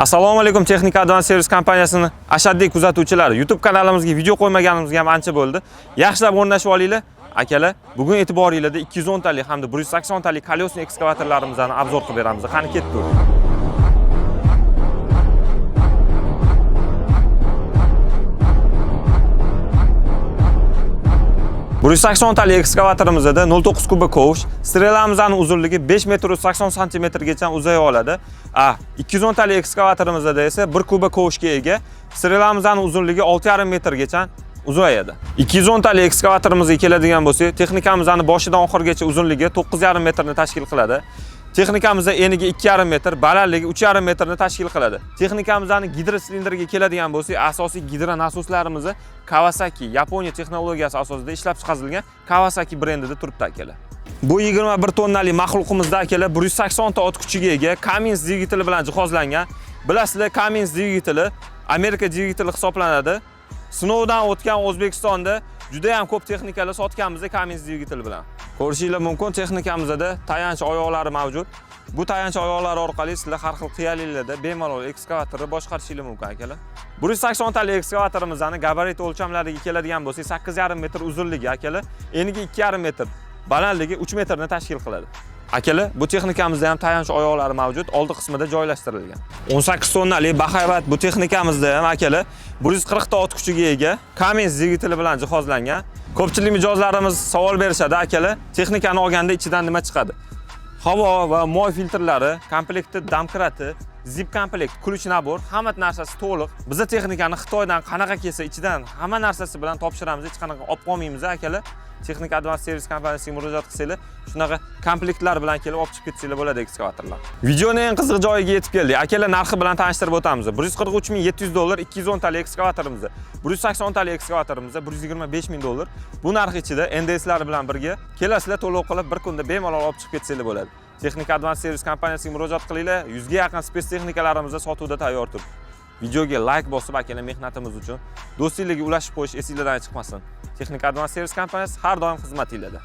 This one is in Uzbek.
Assalomu alaykum, Texnika Advance Service kompaniyasini ashaddiy kuzatuvchilari. YouTube kanalimizga video qo'ymaganimizga ham ancha bo'ldi. Yaxshilab o'rnashib olinglar. Akalar, bugun e'tiboringizda 210 talik hamda 180 talik колесный ekskavatorlarimizni обзор qilib beramiz. Qani ketdik. 180 talik ekskavatorimizda 0.9 kuba kovsh, strelamizning uzunligi 5 metr 80 santimetrgacha uzaya oladi. 210 talik ekskavatorimizda esa 1 kuba kovshga ega, strelamizning uzunligi 6.5 metrgacha uzayadi. 210 talik ekskavatorimizga keladigan bo'lsak, texnikamizning boshidan oxirigacha uzunligi 9.5 metrni tashkil qiladi. Texnikamizda eniga 2.5 metr, balandligi 3.5 metrni tashkil qiladi. Texnikamizning gidrosilindriga keladigan bo'lsak, asosiy gidronasoslarimiz Kawasaki, Yaponiya texnologiyasi asosida ishlab chiqarilgan Kawasaki brendida turibdi akalar. Bu 21 tonnali maxluqimizda akalar 180 ta ot kuchiga ega Cummins dvigateli bilan jihozlangan. Bilasizlar, Cummins dvigateli Amerika dvigateli hisoblanadi. Sinovdan o'tgan O'zbekistonda juda ham ko'p texnikalar sotganmiz Cummins dvigateli bilan. Ko'rishinglar mumkin, texnikamizda tayanch oyoqlari mavjud. Bu tayanch oyoqlari orqali sizlar har xil qiyalilarda bemalol ekskavatorni boshqarishinglar mumkin akalar. 180 talik ekskavatorimizning gabarit o'lchamlariga keladigan bo'lsak, 8.5 metr uzunligi akalar, eniga 2.5 metr, balandligi 3 metrni tashkil qiladi. Akalar, bu texnikamizda ham tayanch oyoqlari mavjud, oldi qismida joylashtirilgan. 18 tonnali bahaybat bu texnikamizda ham akalar 140 ta ot kuchiga ega Cummins dvigateli bilan jihozlangan. Ko'pchilik mijozlarimiz savol berishadi, akalar, texnikani olganda ichidan nima chiqadi? Havo va moy filtrlari, komplekti domkrati, zip komplekt, ключ набор, hamma narsasi to'liq. Biza texnikani Xitoydan qanaqa kelsa ichidan hamma narsasi bilan topshiramiz, hech qanaqa olib qolmaymiz akalar. Texnika Advance Service kompaniyasiga murojaat qilsanglar, shunaqa komplektlar bilan kelib olib chiqib ketsanglar bo'ladi ekskavatorlar. Videoning eng qiziq joyiga yetib keldik. Akalar, narxi bilan tanishtirib o'tamiz. 143 700 dollar 210 talik ekskavatorimiz. 180 talik ekskavatorimiz 125 000 dollar. Bu narx ichida NDSlar bilan birga kelasizlar, to'lov qilib bir kunda bemalol olib chiqib ketsanglar bo'ladi. Texnika Advance Service kompaniyasiga murojaat qilinglar. 100 ga yaqin spets texnikalarimiz sotuvda tayyor turibdi. Videoga like bosib akalar mehnatimiz uchun do'stlikka ulashib qo'yish esinglardan chiqmasin. Texnika Advance Service kompaniyasi har doim xizmatingizda.